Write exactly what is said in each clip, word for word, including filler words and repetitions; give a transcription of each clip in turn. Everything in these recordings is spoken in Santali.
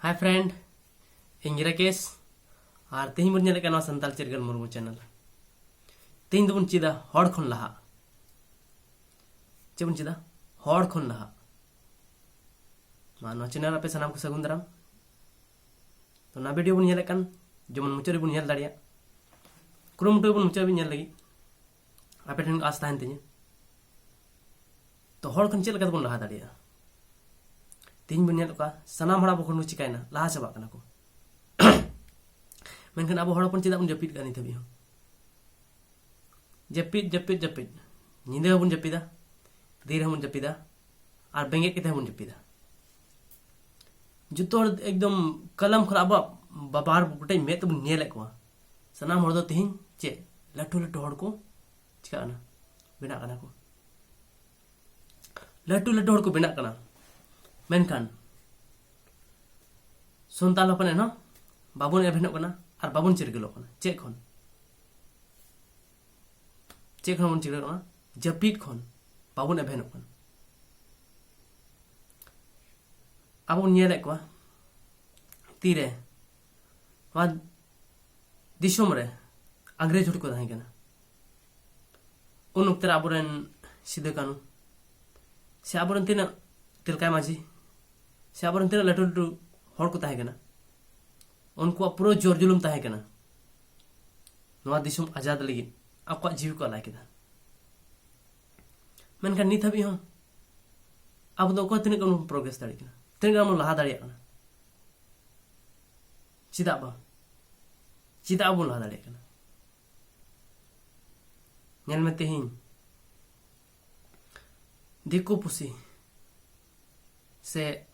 Hi friend, ᱤᱧ ᱨᱟᱠᱮᱥ, ᱟᱨ ᱛᱮᱦᱮᱧ ᱵᱚᱱ ᱧᱮᱞᱮᱫ ᱠᱟᱱᱟ ᱱᱚᱣᱟ ᱥᱟᱱᱛᱟᱲ ᱪᱤᱨᱜᱟᱹᱞ ᱢᱩᱨᱢᱩ ᱪᱮᱱᱮᱞ᱾ ᱛᱮᱦᱮᱧ ᱫᱚᱵᱚᱱ ᱪᱮᱫᱟ ᱦᱚᱲ ᱠᱷᱚᱱ ᱞᱟᱦᱟ᱾ ᱪᱮᱫ ᱵᱚᱱ ᱪᱮᱫᱟ? ᱦᱚᱲ ᱠᱷᱚᱱ ᱞᱟᱦᱟ᱾ ᱢᱟ ᱱᱚᱣᱟ ᱪᱮᱱᱮᱞ ᱟᱯᱮ ᱥᱟᱱᱟᱢ ᱠᱚ ᱥᱟᱹᱜᱩᱱ ᱫᱟᱨᱟᱢ᱾ ᱛᱚ ᱚᱱᱟ ᱵᱷᱤᱰᱤᱭᱳ ᱵᱚᱱ ᱧᱮᱞᱮᱫ ᱠᱟᱱ ᱡᱮᱢᱚᱱ ᱢᱩᱪᱟᱹᱫ ᱨᱮᱵᱚᱱ ᱧᱮᱞ ᱫᱟᱲᱮᱭᱟᱜ, ᱠᱩᱨᱩᱢᱩᱴᱩ ᱵᱚᱱ ᱢᱩᱪᱟᱹᱫ ᱨᱮᱵᱚᱱ ᱧᱮᱞ ᱞᱟᱹᱜᱤᱫ᱾ ᱟᱯᱮ ᱴᱷᱮᱱ ᱟᱥ ᱛᱟᱦᱮᱱ ᱛᱤᱧᱟᱹ᱾ ᱛᱚ ᱦᱚᱲ ᱠᱷᱚᱱ ᱪᱮᱫ ᱞᱮᱠᱟ ᱛᱮᱵᱚᱱ ᱞᱟᱦᱟ ᱫᱟᱲᱮᱭᱟᱜᱼᱟ? ᱛᱮᱦᱮᱧ ᱵᱚᱱ ᱧᱮᱞ ᱠᱚᱣᱟ ᱥᱟᱱᱟᱢ ᱦᱚᱲ ᱟᱵᱚ ᱠᱷᱚᱱ ᱠᱚ ᱪᱤᱠᱟᱭᱮᱱᱟ, ᱞᱟᱦᱟ ᱪᱟᱵᱟᱜ ᱠᱟᱱᱟ ᱠᱚ᱾ ᱢᱮᱱᱠᱷᱟᱱ ᱟᱵᱚ ᱦᱚᱲ ᱦᱚᱯᱚᱱ ᱪᱮᱫᱟᱜ ᱵᱚᱱ ᱡᱟᱹᱯᱤᱫ ᱠᱟᱜᱼᱟ ᱱᱤᱛ ᱦᱟᱹᱵᱤᱡ ᱦᱚᱸ? ᱡᱟᱹᱯᱤᱫ, ᱡᱟᱹᱯᱤᱫ, ᱡᱟᱹᱯᱤᱫ᱾ ᱧᱤᱫᱟᱹ ᱦᱚᱸᱵᱚᱱ ᱡᱟᱹᱯᱤᱫᱟ, ᱫᱤᱱ ᱨᱮᱦᱚᱸ ᱵᱚᱱ ᱡᱟᱹᱯᱤᱫᱟ, ᱟᱨ ᱵᱮᱸᱜᱮᱫ ᱠᱟᱛᱮ ᱦᱚᱸᱵᱚᱱ ᱡᱟᱹᱯᱤᱫᱟ᱾ ᱡᱚᱛᱚ ᱦᱚᱲ ᱮᱠᱫᱚᱢ ᱠᱟᱞᱟᱢ ᱠᱷᱚᱱ ᱟᱵᱚᱣᱟᱜ ᱵᱟᱵᱟᱨ ᱜᱚᱴᱮᱡ ᱢᱮᱫ ᱛᱮᱵᱚᱱ ᱧᱮᱞᱮᱫ ᱠᱚᱣᱟ᱾ ᱥᱟᱱᱟᱢ ᱦᱚᱲ ᱫᱚ ᱛᱮᱦᱮᱧ ᱪᱮᱫ ᱞᱟᱹᱴᱩ ᱞᱟᱹᱴᱩ ᱦᱚᱲ ᱠᱚ ᱪᱤᱠᱟᱹᱜ ᱠᱟᱱᱟ, ᱵᱮᱱᱟᱜ ᱠᱟᱱᱟ ᱠᱚ, ᱞᱟᱹᱴᱩ ᱞᱟᱹᱴᱩ ᱦᱚᱲ ᱠᱚ ᱵᱮᱱᱟᱜ ᱠᱟᱱᱟ᱾ ᱢᱮᱱᱠᱷᱟᱱ ᱥᱟᱱᱛᱟᱲ ᱦᱚᱯᱚᱱ ᱮᱱᱦᱚᱸ ᱵᱟᱵᱚᱱ ᱮᱵᱷᱮᱱᱚᱜ ᱠᱟᱱᱟ ᱟᱨ ᱵᱟᱵᱚᱱ ᱪᱤᱨᱜᱟᱹᱞᱚᱜ ᱠᱟᱱᱟ᱾ ᱪᱮᱫ ᱠᱷᱚᱱ? ᱪᱮᱫ ᱠᱷᱚᱱ ᱵᱚᱱ ᱪᱤᱨᱜᱟᱹᱞᱚᱜ ᱠᱟᱱᱟ? ᱡᱟᱹᱯᱤᱫ ᱠᱷᱚᱱ ᱵᱟᱵᱚᱱ ᱮᱵᱷᱮᱱᱚᱜ ᱠᱟᱱᱟ᱾ ᱟᱵᱚ ᱵᱚᱱ ᱧᱮᱞᱮᱫ ᱠᱚᱣᱟ ᱛᱤᱨᱮ ᱱᱚᱣᱟ ᱫᱤᱥᱚᱢ ᱨᱮ ᱤᱝᱨᱮᱡᱽ ᱦᱚᱲ ᱠᱚ ᱛᱟᱦᱮᱸ ᱠᱟᱱᱟ᱾ ᱩᱱ ᱚᱠᱛᱮ ᱨᱮ ᱟᱵᱚᱨᱮᱱ ᱥᱤᱫᱩ ᱠᱟᱹᱱᱦᱩ ᱥᱮ ᱟᱵᱚᱨᱮᱱ ᱛᱤᱱᱟᱹᱜ ᱛᱤᱞᱠᱟᱭ ᱢᱟᱹᱡᱷᱤ ᱥᱮ ᱟᱵᱚᱨᱮᱱ ᱛᱤᱱᱟᱹᱜ ᱞᱟᱹᱴᱩ ᱞᱟᱹᱴᱩ ᱦᱚᱲ ᱠᱚ ᱛᱟᱦᱮᱸ ᱠᱟᱱᱟ, ᱩᱱᱠᱩᱣᱟᱜ ᱯᱩᱨᱟᱹ ᱡᱳᱨ ᱡᱩᱞᱩᱢ ᱛᱟᱦᱮᱸ ᱠᱟᱱᱟ ᱱᱚᱣᱟ ᱫᱤᱥᱚᱢ ᱟᱡᱟᱫ ᱞᱟᱹᱜᱤᱫ᱾ ᱟᱠᱚᱣᱟᱜ ᱡᱤᱣᱤ ᱠᱚ ᱟᱞᱟᱭ ᱠᱮᱫᱟ᱾ ᱢᱮᱱᱠᱷᱟᱱ ᱱᱤᱛ ᱦᱟᱹᱵᱤᱡ ᱦᱚᱸ ᱟᱵᱚ ᱫᱚ ᱚᱠᱚᱭ ᱛᱤᱱᱟᱹᱜ ᱜᱟᱱ ᱵᱚᱱ ᱯᱨᱳᱜᱨᱮᱥ ᱫᱟᱲᱮᱭᱟᱜ ᱠᱟᱱᱟ, ᱛᱤᱱᱟᱹᱜ ᱜᱟᱱ ᱵᱚᱱ ᱞᱟᱦᱟ ᱫᱟᱲᱮᱭᱟᱜ ᱠᱟᱱᱟ? ᱪᱮᱫᱟᱜ ᱵᱟᱝ? ᱪᱮᱫᱟᱜ ᱵᱚᱱ ᱞᱟᱦᱟ ᱫᱟᱲᱮᱭᱟᱜ ᱠᱟᱱᱟ? ᱧᱮᱞ ᱢᱮ ᱛᱮᱦᱮᱧ ᱫᱤᱠᱩ ᱯᱩᱥᱤ ᱥᱮ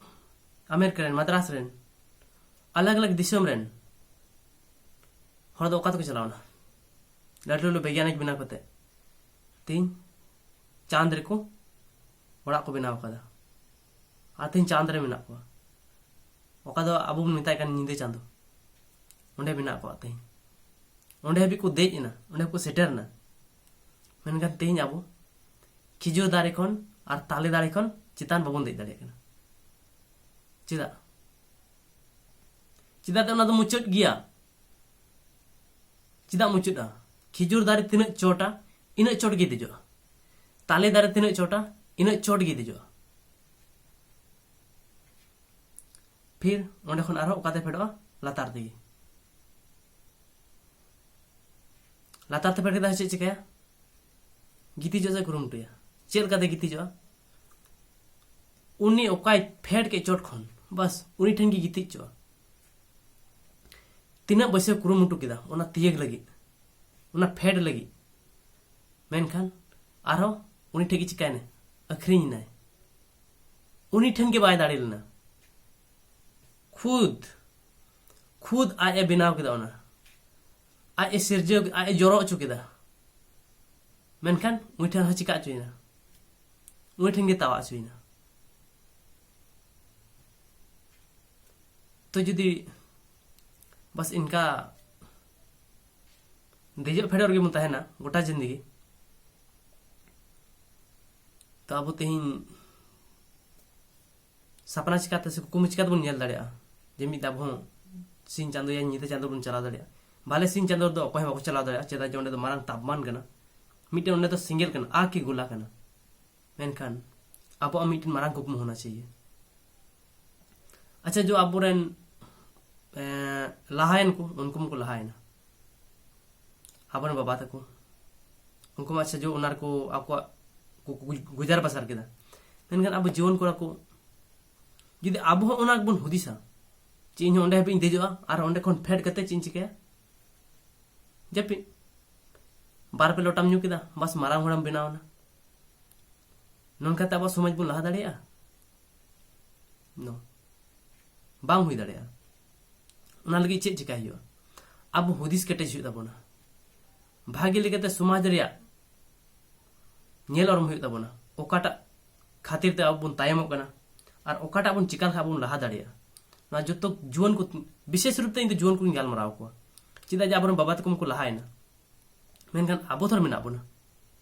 ᱟᱢᱮᱨᱤᱠᱟ ᱨᱮᱱ, ᱢᱟᱫᱽᱨᱟᱥ ᱨᱮᱱ, ᱟᱞᱟᱜᱽ ᱟᱞᱟᱜᱽ ᱫᱤᱥᱚᱢ ᱨᱮᱱ ᱦᱚᱲ ᱫᱚ ᱚᱠᱟ ᱛᱮᱠᱚ ᱪᱟᱞᱟᱣᱱᱟ? ᱞᱟᱹᱴᱩ ᱞᱟᱹᱴᱩ ᱵᱤᱜᱽᱜᱟᱱᱤᱠ ᱵᱮᱱᱟᱣ ᱠᱟᱛᱮ ᱛᱮᱦᱮᱧ ᱪᱟᱸᱫᱽ ᱨᱮᱠᱚ ᱚᱲᱟᱜ ᱠᱚ ᱵᱮᱱᱟᱣ ᱟᱠᱟᱫᱟ᱾ ᱟᱨ ᱛᱮᱦᱮᱧ ᱪᱟᱸᱫᱽ ᱨᱮ ᱢᱮᱱᱟᱜ ᱠᱚᱣᱟ, ᱚᱠᱟ ᱫᱚ ᱟᱵᱚ ᱵᱚᱱ ᱢᱮᱛᱟᱭ ᱠᱟᱱ ᱧᱤᱫᱟᱹ ᱪᱟᱸᱫᱚ᱾ ᱚᱸᱰᱮ ᱢᱮᱱᱟᱜ ᱠᱚᱣᱟ ᱛᱮᱦᱮᱧ, ᱚᱸᱰᱮ ᱦᱟᱹᱵᱤᱡ ᱠᱚ ᱫᱮᱡ ᱮᱱᱟ, ᱚᱸᱰᱮ ᱠᱚ ᱥᱮᱴᱮᱨ ᱮᱱᱟ᱾ ᱢᱮᱱᱠᱷᱟᱱ ᱛᱮᱦᱮᱧ ᱟᱵᱚ ᱠᱷᱤᱡᱩᱨ ᱫᱟᱨᱮ ᱠᱷᱚᱱ ᱟᱨ ᱛᱟᱞᱮ ᱫᱟᱨᱮ ᱠᱷᱚᱱ ᱪᱮᱛᱟᱱ ᱵᱟᱵᱚᱱ ᱫᱮᱡ ᱫᱟᱲᱮᱭᱟᱜ ᱠᱟᱱᱟ᱾ ᱪᱮᱫᱟᱜ? ᱪᱮᱫᱟᱜ ᱛᱮ ᱚᱱᱟ ᱫᱚ ᱢᱩᱪᱟᱹᱫ ᱜᱮᱭᱟ? ᱪᱮᱫᱟᱜ ᱢᱩᱪᱟᱹᱫᱼᱟ? ᱠᱷᱤᱡᱩᱨ ᱫᱟᱨᱮ ᱛᱤᱱᱟᱹᱜ ᱪᱚᱴᱟ, ᱤᱱᱟᱹᱜ ᱪᱚᱴ ᱜᱮ ᱫᱮᱡᱚᱜᱼᱟ᱾ ᱛᱟᱞᱮ ᱫᱟᱨᱮ ᱛᱤᱱᱟᱹᱜ ᱪᱚᱴᱟ, ᱤᱱᱟᱹᱜ ᱪᱚᱴ ᱜᱮ ᱫᱮᱡᱚᱜᱼᱟ᱾ ᱯᱷᱤᱨ ᱚᱸᱰᱮ ᱠᱷᱚᱱ ᱟᱨᱦᱚᱸ ᱚᱠᱟᱛᱮ ᱯᱷᱮᱰᱚᱜᱼᱟ? ᱞᱟᱛᱟᱨ ᱛᱮᱜᱮ᱾ ᱞᱟᱛᱟᱨ ᱛᱮ ᱯᱷᱮᱰ ᱠᱮᱫᱟ, ᱪᱮᱫ ᱪᱤᱠᱟᱹᱭᱟ? ᱜᱤᱛᱤᱡᱚᱜ ᱥᱮ ᱠᱩᱨᱩᱢᱩᱴᱩᱭᱟ᱾ ᱪᱮᱫ ᱞᱮᱠᱟᱛᱮ ᱜᱤᱛᱤᱡᱚᱜᱼᱟ? ᱩᱱᱤ ᱚᱠᱟᱭ ᱯᱷᱮᱰ ᱠᱮᱫ ᱪᱚᱴ ᱠᱷᱚᱱ, ᱵᱟᱥ ᱩᱱᱤ ᱴᱷᱮᱱ ᱜᱮ ᱜᱤᱛᱤᱡ ᱦᱚᱪᱚᱜᱼᱟ᱾ ᱛᱤᱱᱟᱹᱜ ᱵᱚᱭᱮᱥᱮ ᱠᱩᱨᱩᱢᱩᱴᱩ ᱠᱮᱫᱟ ᱚᱱᱟ ᱛᱤᱭᱟᱹᱜ ᱞᱟᱹᱜᱤᱫ, ᱚᱱᱟ ᱯᱷᱮᱰ ᱞᱟᱹᱜᱤᱫ, ᱢᱮᱱᱠᱷᱟᱱ ᱟᱨᱦᱚᱸ ᱩᱱᱤ ᱴᱷᱮᱱ ᱜᱮ ᱪᱤᱠᱟᱭᱱᱟᱭ? ᱟᱹᱠᱷᱨᱤᱧ ᱮᱱᱟᱭ᱾ ᱩᱱᱤ ᱴᱷᱮᱱ ᱜᱮ ᱵᱟᱭ ᱫᱟᱲᱮ ᱞᱮᱱᱟ᱾ ᱠᱷᱩᱫ, ᱠᱷᱩᱫ ᱟᱡ ᱮ ᱵᱮᱱᱟᱣ ᱠᱮᱫᱟ ᱚᱱᱟ, ᱟᱡ ᱮ ᱥᱤᱨᱡᱟᱹᱣ, ᱟᱡ ᱮ ᱡᱚᱨᱚ ᱦᱚᱪᱚ ᱠᱮᱫᱟ, ᱢᱮᱱᱠᱷᱟᱱ ᱩᱱᱤ ᱴᱷᱮᱱ ᱦᱚᱸ ᱪᱤᱠᱟ ᱦᱚᱪᱚᱭᱮᱱᱟ? ᱩᱱᱤ ᱴᱷᱮᱱ ᱜᱮ ᱛᱟᱣᱟ ᱦᱚᱪᱚᱭᱮᱱᱟ᱾ ᱛᱚ ᱡᱩᱫᱤ ᱵᱟᱥ ᱤᱱᱠᱟ ᱫᱮᱡᱚᱜ ᱯᱷᱮᱰᱚᱜ ᱨᱮᱜᱮ ᱵᱚᱱ ᱛᱟᱦᱮᱱᱟ ᱜᱚᱴᱟ ᱡᱤᱱᱫᱮᱜᱤ, ᱛᱚ ᱟᱵᱚ ᱛᱮᱦᱮᱧ ᱥᱟᱯᱱᱟ ᱪᱤᱠᱟᱹᱛᱮ ᱥᱮ ᱠᱩᱠᱢᱩ ᱪᱤᱠᱟᱹ ᱛᱮᱵᱚᱱ ᱧᱮᱞ ᱫᱟᱲᱮᱭᱟᱜᱼᱟ ᱡᱮ ᱢᱤᱫ ᱫᱷᱟᱣ ᱟᱵᱚ ᱦᱚᱸ ᱥᱤᱧ ᱪᱟᱸᱫᱳ ᱭᱟ ᱧᱤᱫᱟᱹ ᱪᱟᱸᱫᱳ ᱵᱚᱱ ᱪᱟᱞᱟᱣ ᱫᱟᱲᱮᱭᱟᱜᱼᱟ? ᱵᱷᱟᱞᱮ ᱥᱤᱧ ᱪᱟᱸᱫᱳ ᱨᱮᱫᱚ ᱚᱠᱚᱭ ᱦᱚᱸ ᱵᱟᱠᱚ ᱪᱟᱞᱟᱣ ᱫᱟᱲᱮᱭᱟᱜᱼᱟ, ᱪᱮᱫᱟᱜ ᱡᱮ ᱚᱸᱰᱮ ᱫᱚ ᱢᱟᱨᱟᱝ ᱛᱟᱯᱢᱟᱱ ᱠᱟᱱᱟ, ᱢᱤᱫᱴᱮᱱ ᱚᱸᱰᱮ ᱫᱚ ᱥᱮᱸᱜᱮᱞ ᱠᱟᱱᱟ, ᱟᱜ ᱠᱤ ᱜᱳᱞᱟ ᱠᱟᱱᱟ᱾ ᱢᱮᱱᱠᱷᱟᱱ ᱟᱵᱚᱣᱟᱜ ᱢᱤᱫᱴᱮᱱ ᱢᱟᱨᱟᱝ ᱠᱩᱠᱢᱩ ᱦᱳᱱᱟ ᱪᱟᱦᱤᱭᱮ᱾ ᱟᱪᱪᱷᱟ, ᱡᱚ ᱟᱵᱚᱨᱮᱱ, ᱮᱸ, ᱞᱟᱦᱟᱭᱮᱱ ᱠᱚ, ᱩᱱᱠᱩ ᱢᱟᱠᱚ ᱞᱟᱦᱟᱭᱮᱱᱟ, ᱟᱵᱚᱨᱮᱱ ᱵᱟᱵᱟ ᱛᱟᱠᱚ, ᱩᱱᱠᱩ ᱢᱟ ᱟᱪᱪᱷᱟ ᱡᱚ ᱚᱱᱟ ᱨᱮᱠᱚ ᱟᱠᱚᱣᱟᱜ ᱠᱚ, ᱠᱚ ᱜᱩᱡᱟᱨ ᱵᱟᱥᱟᱨ ᱠᱮᱫᱟ᱾ ᱢᱮᱱᱠᱷᱟᱱ ᱟᱵᱚ ᱡᱩᱣᱟᱹᱱ ᱠᱚᱲᱟ ᱠᱚ, ᱡᱩᱫᱤ ᱟᱵᱚ ᱦᱚᱸ ᱚᱱᱟ ᱜᱮᱵᱚᱱ ᱦᱩᱫᱤᱥᱟ, ᱪᱮᱫ ᱤᱧ ᱦᱚᱸ ᱚᱸᱰᱮ ᱦᱟᱹᱵᱤᱡ ᱤᱧ ᱫᱮᱡᱚᱜᱼᱟ ᱟᱨ ᱚᱸᱰᱮ ᱠᱷᱚᱱ ᱯᱷᱮᱰ ᱠᱟᱛᱮ ᱪᱮᱫ ᱤᱧ ᱪᱤᱠᱟᱹᱭᱟ? ᱡᱟᱹᱯᱤᱫ᱾ ᱵᱟᱨ ᱯᱮ ᱞᱚᱴᱟᱢ ᱧᱩ ᱠᱮᱫᱟ, ᱵᱟᱥ ᱢᱟᱨᱟᱝ ᱦᱚᱲᱮᱢ ᱵᱮᱱᱟᱣ ᱮᱱᱟ᱾ ᱱᱚᱝᱠᱟᱛᱮ ᱟᱵᱚ ᱥᱚᱢᱟᱡᱽ ᱵᱚᱱ ᱞᱟᱦᱟ ᱫᱟᱲᱮᱭᱟᱜᱼᱟ? ᱱᱚ, ᱵᱟᱝ ᱦᱩᱭ ᱫᱟᱲᱮᱭᱟᱜᱼᱟ᱾ ᱚᱱᱟ ᱞᱟᱹᱜᱤᱫ ᱪᱮᱫ ᱪᱤᱠᱟᱹᱭ ᱦᱩᱭᱩᱜᱼᱟ? ᱟᱵᱚ ᱦᱩᱫᱤᱥ ᱠᱮᱴᱮᱡ ᱦᱩᱭᱩᱜ ᱛᱟᱵᱚᱱᱟ, ᱵᱷᱟᱜᱮ ᱞᱮᱠᱟᱛᱮ ᱥᱚᱢᱟᱡᱽ ᱨᱮᱭᱟᱜ ᱧᱮᱞ ᱚᱨᱚᱢ ᱦᱩᱭᱩᱜ ᱛᱟᱵᱚᱱᱟ, ᱚᱠᱟᱴᱟᱜ ᱠᱷᱟᱹᱛᱤᱨ ᱛᱮ ᱟᱵᱚ ᱵᱚᱱ ᱛᱟᱭᱚᱢᱚᱜ ᱠᱟᱱᱟ ᱟᱨ ᱚᱠᱟᱴᱟᱜ ᱵᱚᱱ ᱪᱤᱠᱟ ᱞᱮᱠᱷᱟᱱ ᱵᱚᱱ ᱞᱟᱦᱟ ᱫᱟᱲᱮᱭᱟᱜᱼᱟ᱾ ᱱᱚᱣᱟ ᱡᱚᱛᱚ ᱡᱩᱣᱟᱹᱱ ᱠᱚ, ᱵᱤᱥᱮᱥ ᱨᱩᱯ ᱛᱮ ᱤᱧ ᱫᱚ ᱡᱩᱣᱟᱹᱱ ᱠᱚᱧ ᱜᱟᱞᱢᱟᱨᱟᱣ ᱠᱚᱣᱟ, ᱪᱮᱫᱟᱜ ᱡᱮ ᱟᱵᱚᱨᱮᱱ ᱵᱟᱵᱟ ᱛᱟᱠᱚ ᱢᱟᱠᱚ ᱞᱟᱦᱟᱭᱮᱱᱟ, ᱢᱮᱱᱠᱷᱟᱱ ᱟᱵᱚ ᱛᱷᱚᱲᱟ ᱢᱮᱱᱟᱜ ᱵᱚᱱᱟ᱾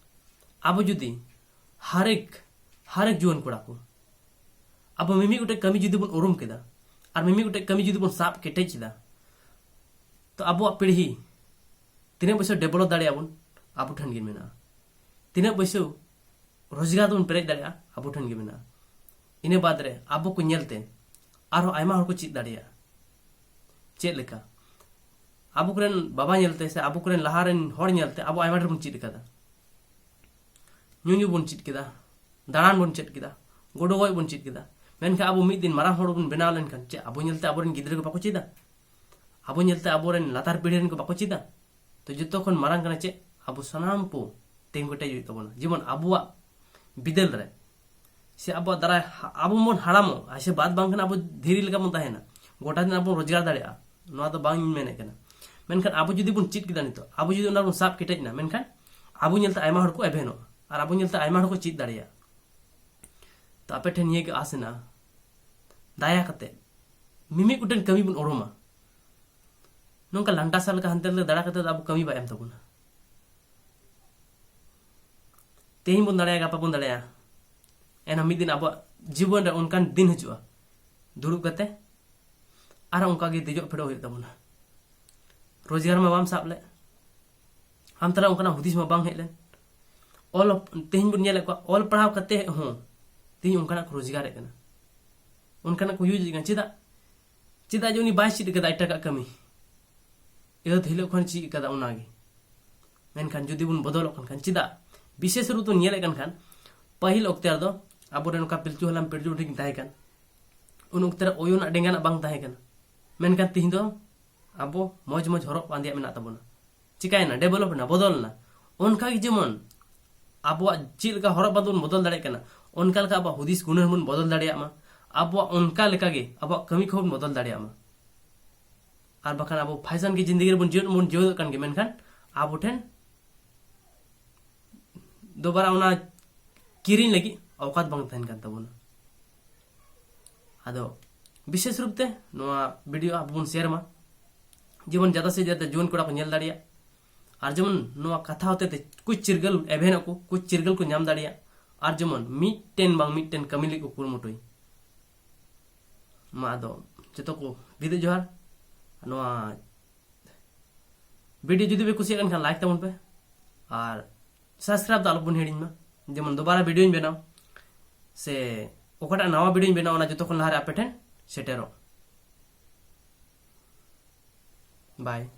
ᱟᱵᱚ ᱡᱩᱫᱤ ᱦᱟᱨᱮᱠ, ᱦᱟᱨᱮᱠ ᱡᱩᱣᱟᱹᱱ ᱠᱚᱲᱟ ᱠᱚ ᱟᱵᱚ ᱢᱤᱢᱤᱫ ᱜᱚᱴᱮᱡ ᱠᱟᱹᱢᱤ ᱡᱩᱫᱤ ᱵᱚᱱ ᱩᱨᱩᱢ ᱠᱮᱫᱟ, ᱟᱨ ᱢᱤᱢᱤᱫ ᱜᱚᱴᱮᱡ ᱠᱟᱹᱢᱤ ᱡᱩᱫᱤ ᱵᱚᱱ ᱥᱟᱵ ᱠᱮᱴᱮᱡ ᱠᱮᱫᱟ, ᱛᱚ ᱟᱵᱚᱣᱟᱜ ᱯᱤᱲᱦᱤ ᱛᱤᱱᱟᱹᱜ ᱵᱚᱭᱥᱟᱹᱣ ᱰᱮᱵᱷᱞᱚᱯ ᱫᱟᱲᱮᱭᱟᱜᱼᱟ ᱵᱚᱱ, ᱟᱵᱚ ᱴᱷᱮᱱ ᱜᱮ ᱢᱮᱱᱟᱜᱼᱟ᱾ ᱛᱤᱱᱟᱹᱜ ᱵᱚᱭᱥᱟᱹᱣ ᱨᱳᱡᱽᱜᱟᱨ ᱫᱚᱵᱚᱱ ᱯᱮᱨᱮᱡ ᱫᱟᱲᱮᱭᱟᱜᱼᱟ, ᱟᱵᱚ ᱴᱷᱮᱱ ᱜᱮ ᱢᱮᱱᱟᱜᱼᱟ᱾ ᱤᱱᱟᱹ ᱵᱟᱫᱽ ᱨᱮ ᱟᱵᱚ ᱠᱚ ᱧᱮᱞᱛᱮ ᱟᱨᱦᱚᱸ ᱟᱭᱢᱟ ᱦᱚᱲ ᱠᱚ ᱪᱮᱫ ᱫᱟᱲᱮᱭᱟᱜᱼᱟ᱾ ᱪᱮᱫ ᱞᱮᱠᱟ? ᱟᱵᱚ ᱠᱚᱨᱮᱱ ᱵᱟᱵᱟ ᱧᱮᱞᱛᱮ ᱥᱮ ᱟᱵᱚ ᱠᱚᱨᱮᱱ ᱞᱟᱦᱟ ᱨᱮᱱ ᱦᱚᱲ ᱧᱮᱞᱛᱮ ᱟᱵᱚ ᱟᱭᱢᱟ ᱰᱷᱮᱨ ᱵᱚᱱ ᱪᱮᱫ ᱟᱠᱟᱫᱟ᱾ ᱧᱩᱧᱩ ᱵᱚᱱ ᱪᱮᱫ ᱠᱮᱫᱟ, ᱫᱟᱬᱟᱱ ᱵᱚᱱ ᱪᱮᱫ ᱠᱮᱫᱟ, ᱜᱩᱰᱩ ᱜᱚᱡ ᱵᱚᱱ ᱪᱮᱫ ᱠᱮᱫᱟ᱾ ᱢᱮᱱᱠᱷᱟᱱ ᱟᱵᱚ ᱢᱤᱫ ᱫᱤᱱ ᱢᱟᱨᱟᱝ ᱦᱚᱲ ᱵᱚᱱ ᱵᱮᱱᱟᱣ ᱞᱮᱱᱠᱷᱟᱱ ᱪᱮᱫ ᱟᱵᱚ ᱧᱮᱞᱛᱮ ᱟᱵᱚᱨᱮᱱ ᱜᱤᱫᱽᱨᱟᱹ ᱠᱚ ᱵᱟᱠᱚ ᱪᱮᱫᱟ? ᱟᱵᱚ ᱧᱮᱞᱛᱮ ᱟᱵᱚᱨᱮᱱ ᱞᱟᱛᱟᱨ ᱯᱤᱲᱦᱤ ᱨᱮᱱ ᱠᱚ ᱵᱟᱠᱚ ᱪᱮᱫᱟ? ᱛᱚ ᱡᱚᱛᱚ ᱠᱷᱚᱱ ᱢᱟᱨᱟᱝ ᱠᱟᱱᱟ ᱪᱮᱫ? ᱟᱵᱚ ᱥᱟᱱᱟᱢ ᱠᱚ ᱛᱤᱸᱜᱩ ᱠᱮᱴᱮᱡ ᱦᱩᱭᱩᱜ ᱛᱟᱵᱚᱱᱟ᱾ ᱡᱮᱢᱚᱱ ᱟᱵᱚᱣᱟᱜ ᱵᱤᱫᱟᱹᱞ ᱨᱮ ᱥᱮ ᱟᱵᱚᱣᱟᱜ ᱫᱟᱨᱟᱭ ᱦᱟ-, ᱟᱵᱚ ᱵᱚᱱ ᱦᱟᱲᱟᱢᱚᱜ ᱟᱨ ᱥᱮ ᱵᱟᱫ ᱵᱟᱝᱠᱷᱟᱱ ᱟᱵᱚ ᱫᱷᱤᱨᱤ ᱞᱮᱠᱟ ᱵᱚᱱ ᱛᱟᱦᱮᱱᱟ, ᱜᱚᱴᱟ ᱫᱤᱱ ᱟᱵᱚ ᱵᱚᱱ ᱨᱳᱡᱽᱜᱟᱨ ᱫᱟᱲᱮᱭᱟᱜᱼᱟ, ᱱᱚᱣᱟ ᱫᱚ ᱵᱟᱝ ᱤᱧ ᱢᱮᱱᱮᱫ ᱠᱟᱱᱟ᱾ ᱢᱮᱱᱠᱷᱟᱱ ᱟᱵᱚ ᱡᱩᱫᱤ ᱵᱚᱱ ᱪᱮᱫ ᱠᱮᱫᱟ ᱱᱤᱛᱚᱜ, ᱟᱵᱚ ᱡᱩᱫᱤ ᱚᱱᱟ ᱵᱚᱱ ᱥᱟᱵ ᱠᱮᱴᱮᱡ ᱮᱱᱟ, ᱢᱮᱱᱠᱷᱟᱱ ᱟᱵᱚ ᱧᱮᱞᱛᱮ ᱟᱭᱢᱟ ᱦᱚᱲ ᱠᱚ ᱮᱵᱷᱮᱱᱚᱜᱼᱟ ᱟᱨ ᱟᱵᱚ ᱧᱮᱞᱛᱮ ᱟᱭᱢᱟ ᱦᱚᱲ ᱠᱚ ᱪᱮᱫ ᱫᱟᱲᱮᱭᱟᱜᱼᱟ᱾ ᱛᱚ ᱟᱯᱮ ᱴᱷᱮᱱ ᱱᱤᱭᱟᱹ ᱜᱮ ᱟᱥ ᱦᱮᱱᱟᱜᱼᱟ, ᱫᱟᱭᱟ ᱠᱟᱛᱮ ᱢᱤᱢᱤᱫ ᱜᱚᱴᱮᱱ ᱠᱟᱹᱢᱤ ᱵᱚᱱ ᱚᱨᱚᱢᱟ᱾ ᱱᱚᱝᱠᱟ ᱞᱟᱱᱴᱟ ᱥᱟ ᱞᱮᱠᱟ ᱦᱟᱱᱛᱮ ᱱᱟᱛᱮ ᱫᱟᱬᱟ ᱠᱟᱛᱮ ᱫᱚ ᱟᱵᱚ ᱠᱟᱹᱢᱤ ᱵᱟᱭ ᱮᱢ ᱛᱟᱵᱚᱱᱟ᱾ ᱛᱮᱦᱮᱧ ᱵᱚᱱ ᱫᱟᱲᱮᱭᱟᱜᱼᱟ, ᱜᱟᱯᱟ ᱵᱚᱱ ᱫᱟᱲᱮᱭᱟᱜᱼᱟ, ᱮᱱᱦᱚᱸ ᱢᱤᱫ ᱫᱤᱱ ᱟᱵᱚᱣᱟᱜ ᱡᱤᱵᱚᱱ ᱨᱮ ᱚᱱᱠᱟᱱ ᱫᱤᱱ ᱦᱤᱡᱩᱜᱼᱟ, ᱫᱩᱲᱩᱵ ᱠᱟᱛᱮ ᱟᱨᱦᱚᱸ ᱚᱱᱠᱟ ᱜᱮ ᱫᱮᱡᱚᱜ ᱯᱷᱮᱰᱚᱜ ᱦᱩᱭᱩᱜ ᱛᱟᱵᱚᱱᱟ᱾ ᱨᱳᱡᱽᱜᱟᱨ ᱢᱟ ᱵᱟᱢ ᱥᱟᱵ ᱞᱮᱫ, ᱟᱢ ᱛᱟᱞᱟ ᱚᱱᱠᱟᱱᱟᱜ ᱦᱩᱫᱤᱥ ᱢᱟ ᱵᱟᱝ ᱦᱮᱡ ᱞᱮᱱ᱾ ᱚᱞ, ᱛᱮᱦᱮᱧ ᱵᱚᱱ ᱧᱮᱞᱮᱫ ᱠᱚᱣᱟ ᱚᱞ ᱯᱟᱲᱦᱟᱣ ᱠᱟᱛᱮ ᱦᱚᱸ ᱛᱮᱦᱮᱧ ᱚᱱᱠᱟᱱᱟᱜ ᱠᱚ ᱨᱳᱡᱽᱜᱟᱨᱮᱫ ᱠᱟᱱᱟ, ᱚᱱᱠᱟᱱᱟᱜ ᱠᱚ ᱤᱭᱩᱡᱽ ᱮᱫ ᱠᱟᱱᱟ᱾ ᱪᱮᱫᱟᱜ? ᱪᱮᱫᱟᱜ ᱡᱮ ᱩᱱᱤ ᱵᱟᱭ ᱪᱮᱫ ᱠᱟᱫᱟ ᱮᱴᱟᱜᱟᱜ ᱠᱟᱹᱢᱤ, ᱮᱦᱚᱵ ᱦᱤᱞᱳᱜ ᱠᱷᱚᱱ ᱪᱮᱫ ᱠᱟᱫᱟ ᱚᱱᱟᱜᱮ᱾ ᱢᱮᱱᱠᱷᱟᱱ ᱡᱩᱫᱤ ᱵᱚᱱ ᱵᱚᱫᱚᱞᱚᱜ ᱠᱟᱱ ᱠᱷᱟᱱ, ᱪᱮᱫᱟᱜ? ᱵᱤᱥᱮᱥ ᱨᱩᱯ ᱛᱮ ᱧᱮᱞᱮᱫ ᱠᱟᱱ ᱠᱷᱟᱱ, ᱯᱟᱹᱦᱤᱞ ᱚᱠᱛᱮ ᱨᱮᱫᱚ ᱟᱵᱚᱨᱮᱱ ᱚᱱᱠᱟ ᱯᱤᱞᱪᱩ ᱦᱟᱲᱟᱢ ᱯᱤᱞᱪᱩ ᱵᱩᱰᱷᱤ ᱠᱤᱱ ᱛᱟᱦᱮᱸ ᱠᱟᱱ, ᱩᱱ ᱚᱠᱛᱮ ᱨᱮ ᱚᱭᱳ ᱨᱮᱱᱟᱜ ᱰᱮᱸᱜᱟ ᱨᱮᱱᱟᱜ ᱵᱟᱝ ᱛᱟᱦᱮᱸ ᱠᱟᱱᱟ᱾ ᱢᱮᱱᱠᱷᱟᱱ ᱛᱤᱦᱤᱧ ᱫᱚ ᱟᱵᱚ ᱢᱚᱡᱽ ᱢᱚᱡᱽ ᱦᱚᱨᱚᱜ ᱵᱟᱸᱫᱮᱭᱟᱜ ᱢᱮᱱᱟᱜ ᱛᱟᱵᱚᱱᱟ᱾ ᱪᱤᱠᱟᱭᱮᱱᱟ? ᱰᱮᱵᱷᱞᱚᱯ ᱮᱱᱟ, ᱵᱚᱫᱚᱞ ᱮᱱᱟ᱾ ᱚᱱᱠᱟ ᱜᱮ ᱡᱮᱢᱚᱱ ᱟᱵᱚᱣᱟᱜ ᱪᱮᱫ ᱞᱮᱠᱟ ᱦᱚᱨᱚᱜ ᱵᱟᱸᱫᱮ ᱵᱚᱱ ᱵᱚᱫᱚᱞ ᱫᱟᱲᱮᱭᱟᱜ ᱠᱟᱱᱟ, ᱚᱱᱠᱟ ᱞᱮᱠᱟ ᱟᱵᱚᱣᱟᱜ ᱦᱩᱫᱤᱥ ᱜᱩᱱᱟᱹᱱ ᱵᱚᱱ ᱵᱚᱫᱚᱞ ᱫᱟᱲᱮᱭᱟᱜ ᱢᱟ, ᱟᱵᱚᱣᱟᱜ ᱚᱱᱠᱟ ᱞᱮᱠᱟ ᱜᱮ ᱟᱵᱚᱣᱟᱜ ᱠᱟᱹᱢᱤ ᱠᱚᱦᱚᱸ ᱵᱚᱱ ᱵᱚᱫᱚᱞ ᱫᱟᱲᱮᱭᱟᱜ ᱢᱟ᱾ ᱟᱨ ᱵᱟᱠᱷᱟᱱ ᱟᱵᱚ ᱯᱷᱮᱥᱚᱱ ᱜᱮ ᱡᱤᱱᱫᱮᱜᱤ ᱨᱮᱵᱚᱱ ᱡᱤᱭᱚᱱ ᱵᱚᱱ ᱡᱤᱭᱚᱫᱚᱜ ᱠᱟᱱ ᱜᱮ, ᱢᱮᱱᱠᱷᱟᱱ ᱟᱵᱚ ᱴᱷᱮᱱ ᱫᱚᱵᱟᱨᱟ ᱚᱱᱟ ᱠᱤᱨᱤᱧ ᱞᱟᱹᱜᱤᱫ ᱚᱣᱠᱟᱛ ᱵᱟᱝ ᱛᱟᱦᱮᱱ ᱠᱟᱱ ᱛᱟᱵᱚᱱᱟ᱾ ᱟᱫᱚ ᱵᱤᱥᱮᱥ ᱨᱩᱯ ᱛᱮ ᱱᱚᱣᱟ ᱵᱷᱤᱰᱤᱭᱳ ᱟᱵᱚ ᱵᱚᱱ ᱥᱮᱭᱟᱨ ᱢᱟ, ᱡᱮᱢᱚᱱ ᱡᱟᱫᱟ ᱥᱮ ᱡᱟᱫᱟ ᱡᱩᱣᱟᱹᱱ ᱠᱚᱲᱟ ᱠᱚ ᱧᱮᱞ ᱫᱟᱲᱮᱭᱟᱜ᱾ ᱟᱨ ᱡᱮᱢᱚᱱ ᱱᱚᱣᱟ ᱠᱟᱛᱷᱟ ᱦᱚᱛᱮ ᱛᱮ ᱠᱩᱪ ᱪᱤᱨᱜᱟᱹᱞ ᱮᱵᱷᱮᱱᱚᱜ ᱠᱚ, ᱠᱩᱪ ᱪᱤᱨᱜᱟᱹᱞ ᱠᱚ ᱧᱟᱢ ᱫᱟᱲᱮᱭᱟᱜ᱾ ᱟᱨ ᱡᱮᱢᱚᱱ ᱢᱤᱫᱴᱮᱱ ᱵᱟᱝ ᱢᱤᱫᱴᱮᱱ ᱠᱟᱹᱢᱤ ᱞᱟᱹᱜᱤᱫ ᱠᱚ ᱠᱩᱨᱩᱢᱩᱴᱩᱭ᱾ ᱢᱟ ᱟᱫᱚ ᱡᱚᱛᱚ ᱠᱚ ᱵᱤᱫᱟᱹ ᱡᱚᱦᱟᱨ᱾ ᱱᱚᱣᱟ ᱵᱷᱤᱰᱤᱭᱳ ᱡᱩᱫᱤ ᱯᱮ ᱠᱩᱥᱤᱭᱟᱜ ᱠᱟᱱ ᱠᱷᱟᱱ ᱞᱟᱭᱤᱠ ᱛᱟᱵᱚᱱ ᱯᱮ, ᱟᱨ ᱥᱟᱵᱥᱠᱨᱟᱭᱤᱵ ᱫᱚ ᱟᱞᱚᱵᱚᱱ ᱦᱤᱲᱤᱧ ᱢᱟ, ᱡᱮᱢᱚᱱ ᱫᱚᱵᱟᱨᱟ ᱵᱷᱤᱰᱤᱭᱳᱧ ᱵᱮᱱᱟᱣ ᱥᱮ ᱚᱠᱟᱴᱟᱜ ᱱᱟᱣᱟ ᱵᱷᱤᱰᱤᱭᱳᱧ ᱵᱮᱱᱟᱣ, ᱚᱱᱟ ᱡᱚᱛᱚ ᱠᱷᱚᱱ ᱞᱟᱦᱟᱨᱮ ᱟᱯᱮ ᱴᱷᱮᱱ ᱥᱮᱴᱮᱨᱚᱜ᱾ ᱵᱟᱭ᱾